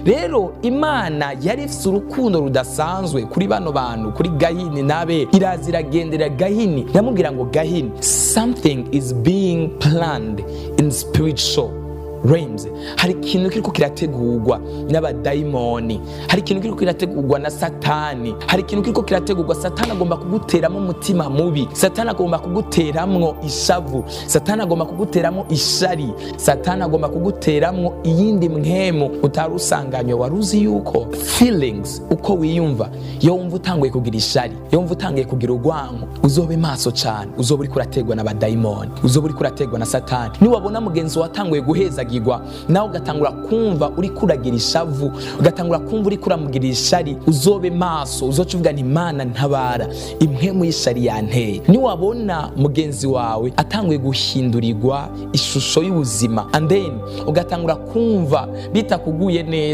Rero Imana yari ifise urukundo rudasanzwe kuri bano bantu, kuri Gahini n'Abeli. Iraza iragendera Gahini, iramubwira ngo: "Gahini, something is being planned in spiritual realms." Hari ikintu kiriko kirategurwa n'abadayimoni, hari ikintu kiriko kirategurwa na Satani, hari ikintu kiriko kirategurwa. Satani agomba kuguteramo umutima mubi, Satani agomba kuguteramwo ishavu, Satani agomba kuguteramo ishari, Satani agomba kuguteramwo iyindi mpwemu utari usanganywe. Wari uzi yuko feelings, uko wiyumva, iyo wumva utanguye kugira ishari, iyo wumva utanguye kugira urwanko, uzobe maso cyane, uzoba uriko urategwa n'abadayimoni, uzoba uriko urategwa na Satani. Niwabona mugenzi watanguye guhezagirwa, nawe ugatangura kumva uri kuragira ishavu, ugatangura kumva uri kuramugirira ishari, uzobe maso. Uzoca uvuga nti: "Mana, ntabara, impwemu y'ishari yanteye." Niwabona mugenzi wawe atanguye guhindurirwa ishusho y'ubuzima, and then ugatangura kumva bitakuguye neza.